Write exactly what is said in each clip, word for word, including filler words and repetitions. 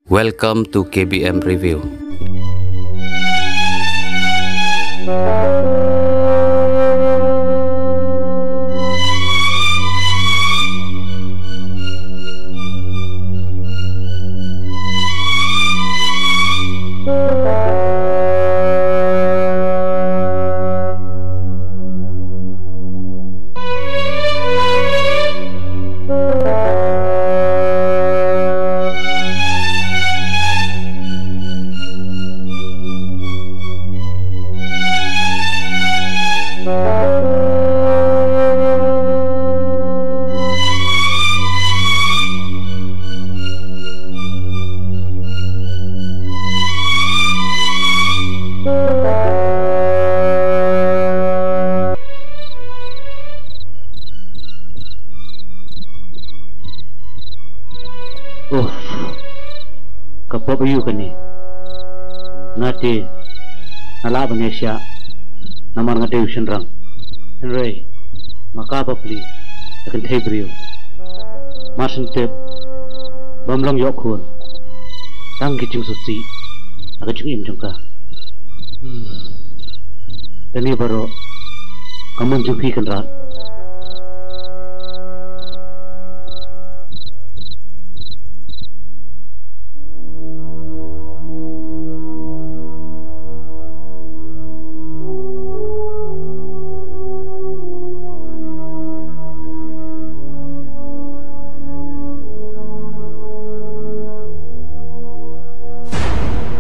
Welcome to K B M Review. Uff, ka pop aiu kane? Nga te nga lah ban ïa shah namar nga dei u shynrang. Hynrei ma ka bapli ka kynthei briew. Mar shen tip bym long ïoh khun, tang ki jingsngewsih ha ka jingim jong ka. Hmm. Kane baroh ka mon jong phi Kynrad.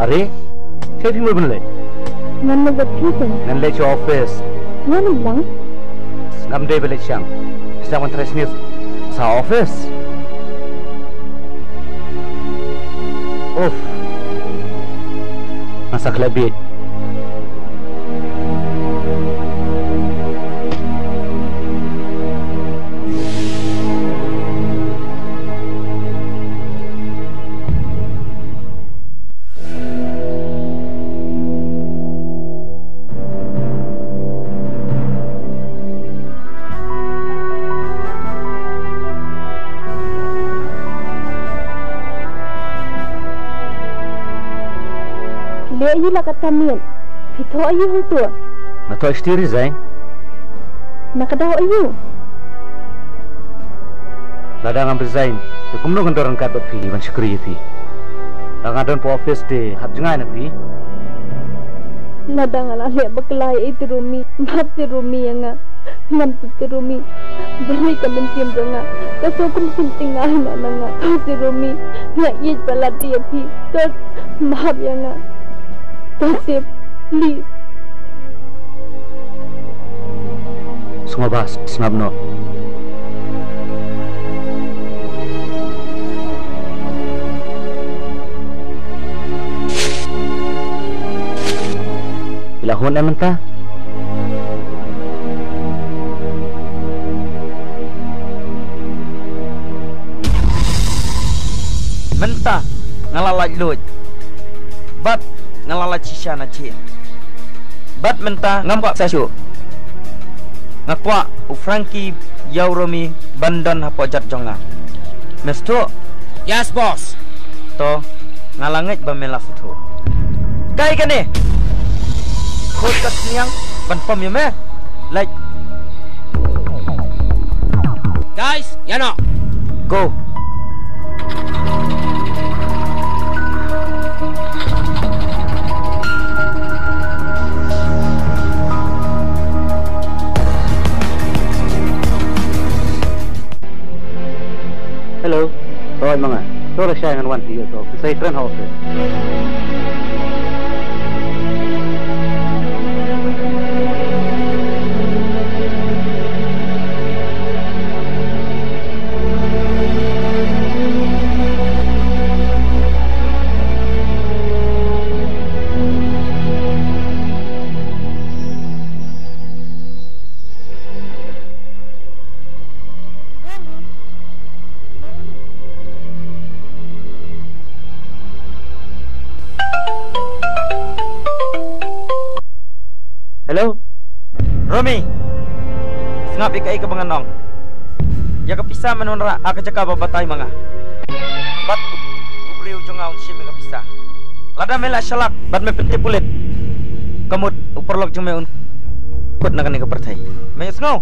Are, shaei phi mut ban leit? Ngan leit bad phi kein. Ngan leit sha office. Ngan ym lang. Ngam dei ba leit shang. Sdang ban trei sniff sha office. Uff. Nga sa khlem bieit. Phi leh aïu la katta miet? Phi thoh aïu hangto? Nga thoh shiti resign. Na ka daw aïu? Lada ngam resign te kumno ngan don ryngkat bad phi ban shakri ïa phi? Lada nga don pa office te hap jngai na phi. Lada nga la leh bakla ïa i Romi, map te Romi ïa nga. Ngam tip te Romi. Balei ka mynsiem jong nga ka shu kum sngewtyngai na nga. To te Romi, nga ïeit palat ïa phi. To, map ïa nga. To te, please. Sngewbha sngap noh. Phi la hun em mynta? Mynta nga la lait luid bad nga la lait shisha na jhieh. Bad mynta ngam kwah sa shuh. Nga kwah u Frankie ïa u Romi ban don hapoh jait jong nga. Me sngewthuh? Yes, boss. To, nga la ngeit ba me la sngewthuh. Kai kane. Khot ka sniang ban pom ïa me. Leit. Guys, ïa noh. Go. Hello. Oi, ma nga. To lashai ngan wan phi ïoh to. Phi sa ïakren ha office. Hello? Romi! Sngap ïa kaei kaba ngan ong. Ïa ka pisa men wanrah ha ka jaka ba batai ma nga. Bad u briew jong nga un shim ïa ka pisa. Lada me la shalak bad me pyntip pulit, ka mut u paralok jong me un kut na kane ka pyrthei. Me sngew?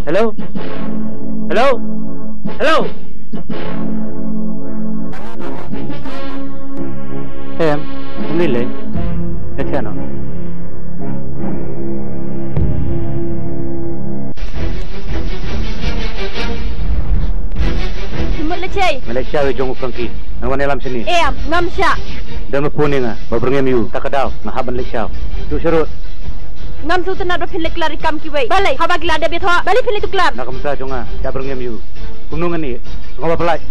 Hello? Hello? Hello? Em, um lei lei. Ka cha no. Mut lei chei. Malaysia we jong u Frankie. Ngan wan ïalam shane. Em, ngam shah. Da me phone ïa nga ba byrngem ïa u, ta ka daw nga hap ban leit shaw. Tu sharud. Ngam sngewtynnat ba phin leit klar ïa ki kam kiwei. Balei? Haba ki la dep ïathoh, balei phin leit tuklar? Na ka bynta jong nga, da byrngem ïa u. Kumno ngan ïeh? Sngewbha pynlait.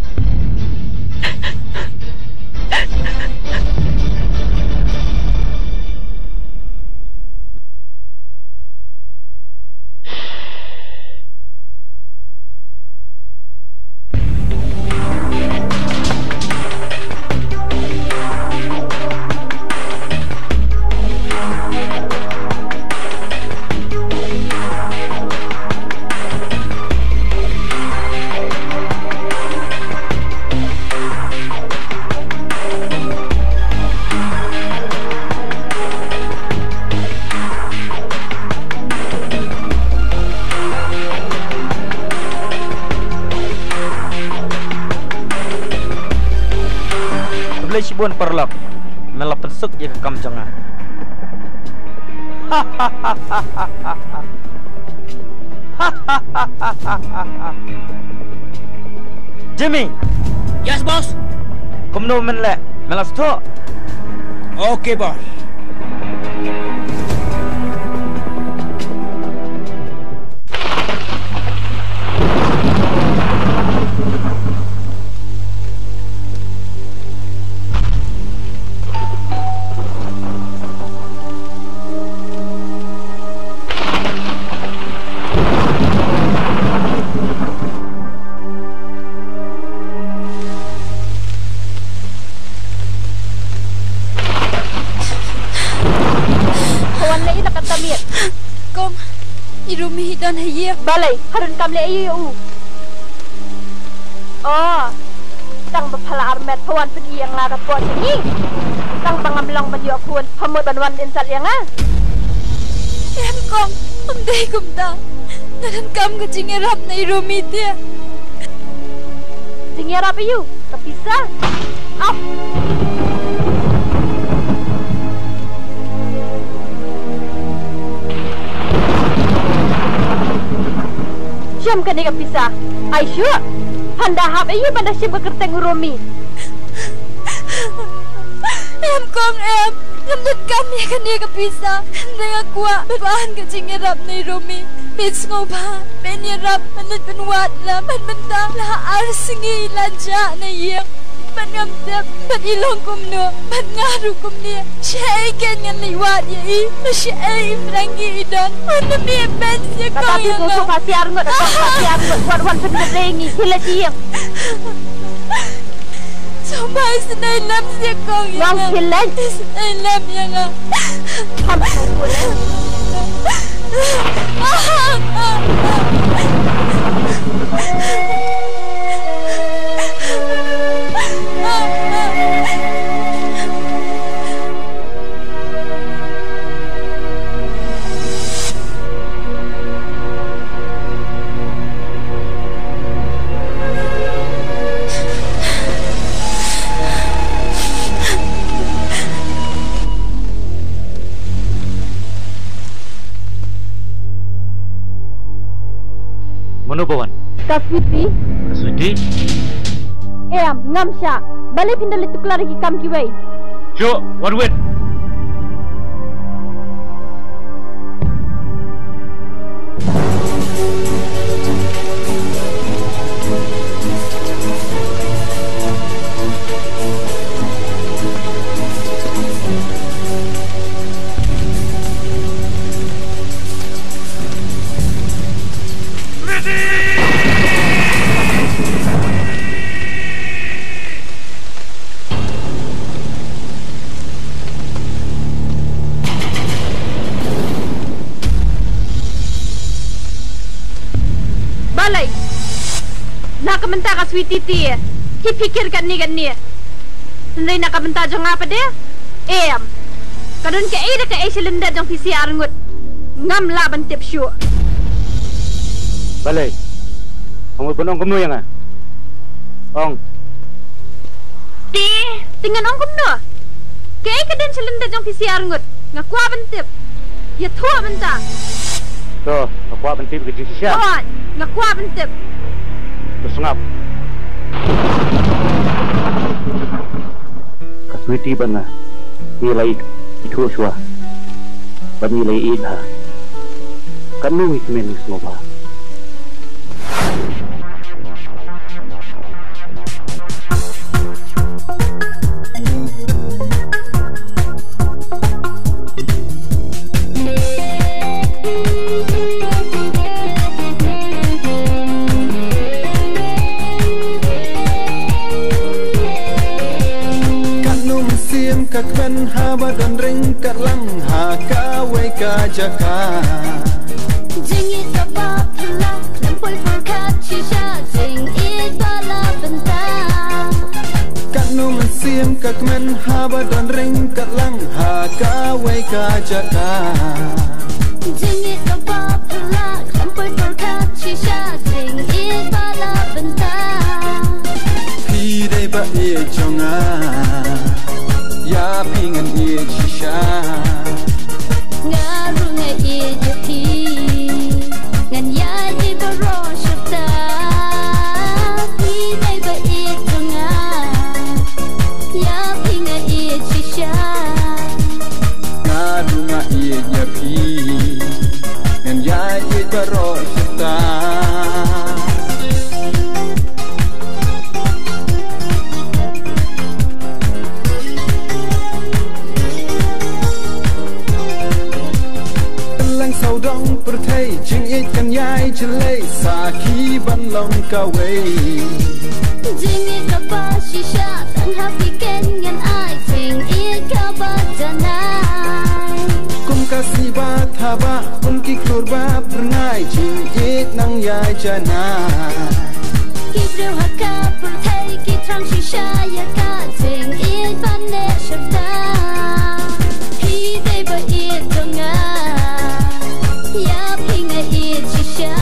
Khublei shibun paralok, me la pynsuk ïa ka kam jong nga. Jimmy. Yes, boss. Kumno men leh? Me la sdang. Okay, boss. Pha wan leh ïa i na kata miet. Kong, i Rumi i don ha ïing. Balei, pha donkam leh aïu ïa u? Oh, tang ba pha la armet, pha wan pyni ïa nga ka pok jong ngi. Tang ba ngam long ban ïoh khun, pha mut ban wan insult ïa nga. Em kong, ym dei kumta. Nga donkam ka jingïarap na i Rumi te. Jingïarap aïu? Ka pisa. Ap. Shim kane ka pisa. Ai shuh. Phan da hap aïu ban da shim ka kyrteng u Rumi? Em kong em. Ngam donkam ïa kane ka pisa. Hynrei nga kwah ban wan ka jingïarap na i Rumi. Phi sngewbha, phin ïarap, phin leit pynwad la, bad mynta la ar sngi i la jah na ïing. Bad ngam tip, bad i long kumno, bad nga ruh kumne. Shaei kein ngan leit wad ïa i, bad shaei i Frankie i don. Wan na mih ben sha kong ïa nga. Kata tu tu pha siar ngut, pha siar ngut, wat wan pynbeit ngi, khie leit ïing. Sngewbha isynei lem sha kong ïa nga. Nang khie leit. Isynei lem ïa nga. Kham sngewbha leh. Mano ba wan? Ka Sweety. Ka Sweety? Em, ngam shah. Balei phin da leit tuklar ïa ki kam kiwei? Shuh, wat wit. Balei? Na ka bynta ka Sweety te, ki phikir katne katne. Hynrei na ka bynta jong nga pat de, em. Ka don kaei da kaei shalyndet jong phi shi arngut, ngam lah ban tip shuh. Balei? Ong, ban ong kumno ïa nga? Ong. Te, te ngan ong kumno? Kaei ka don shalyndet jong phi shi arngut? Nga kwah ban tip. Ïathuh mynta. To, nga kwah ban tip ka jingshisha. To, nga kwah ban tip. To sngap. Ka Sweety bad nga ngi la ithuh shuwa bad ngi la ïeit bha. Katno ngi kmen ngi sngewbha. Katno mynsiem ka kmen haba don ryngkat lang ha kawei ka jaka. Jingïeit kaba phylla, khlem poi pyrkhat shisha, jingïeit ba la bynta. Katno mynsiem ka kmen haba don ryngkat lang ha kawei ka jaka. Jingïeit kaba phylla, khlem poi pyrkhat shisha, jingïeit ba la bynta. Phi dei ba ïeit jong nga, ïa phi ngan ïeit shisha. Nga ruh nga ïeit ïa phi, ngan ïaid ïa baroh shata. Phi dei ba ïeit jong nga, ïa phi nga ïeit shisha. Nga ruh nga ïeit ïa phi, ngan ïaid ïa baroh shata. Lang sawdong pyrthei, jingïeit kan ïai jlei, sakhi ban long kawei. Jingïeit kaba shisha, tang ha phi kein ngan ai, jingïeit kaba janai. Kum ka sngi ba thaba, kum ki klur ba phyrnai, jingïeit nang ïai janai. Ki briew ha ka pyrthei ki thrang shisha ïa ka jingïeit ban leh shata. Phi dei ba ïeit jong nga, ïa phi nga ïeit shisha.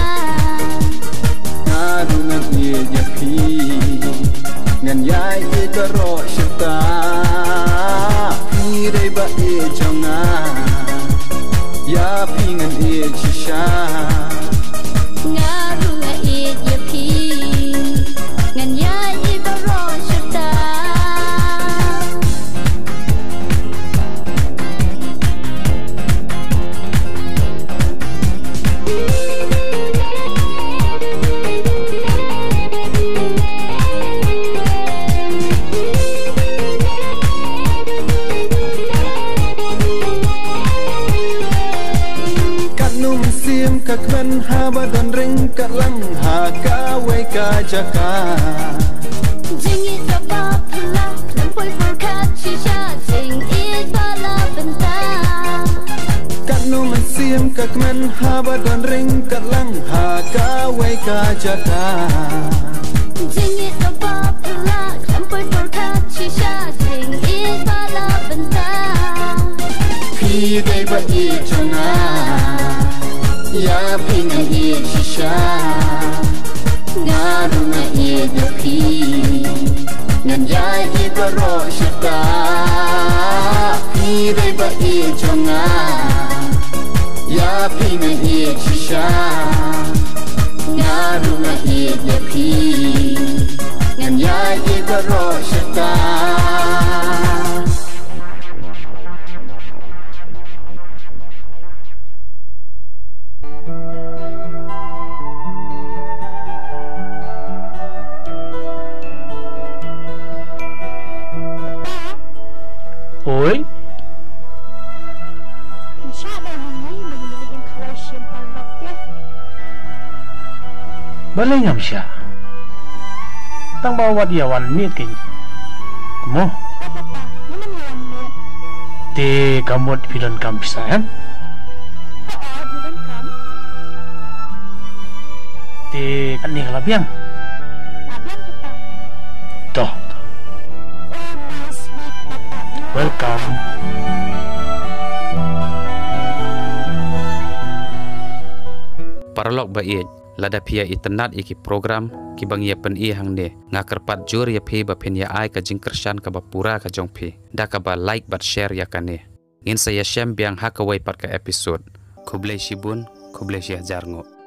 Nga ruh nga ïeit ïa phi, ngan ïai ïeit baroh shata. Phi dei ba ïeit jong nga, ïa phi ngan ïeit shisha. Nga ruh nga ïeit ïa phi, ngan ïai ïeit baroh shata. Katno mynsiem ka kmen haba don ryngkat lang ha kawei ka jaka. Jingïeit kaba phylla, khlem poi pyrkhat shisha, jingïeit ba la bynta. Katno mynsiem ka kmen haba don ryngkat lang ha kawei ka jaka. Jingïeit kaba phylla, khlem poi pyrkhat shisha, jingïeit ba la bynta. Phi dei ba ïeit jong nga, ïa phi ngan ïeit shisha. Nga ruh nga ïeit ïa phi, ngan ïai ïeit baroh shata. Phi dei ba ïeit jong nga, ïa phi ngan ïeit shisha. Nga ruh nga ïeit ïa phi, ngan ïai ïeit baroh shata. Oi. Balei ngam shah? Tang ba wat ïa wan miet kein. Mo. Te ka mut phi donkam pisa em? Te katne ka la biang? To. Welcome. Paralok ba ïeit, lada phi ïa itynnad ïa ki program kiba ngi ïa pyni hangne, nga kyrpad jur ïa phi ba phin ïa ai ka jingkyrshan kaba pura ka jong phi da kaba like bad share ïa kane. Ngin sa ïashem biang ha kawei pat ka episode. Khublei shibun, khublei shihajar nguh.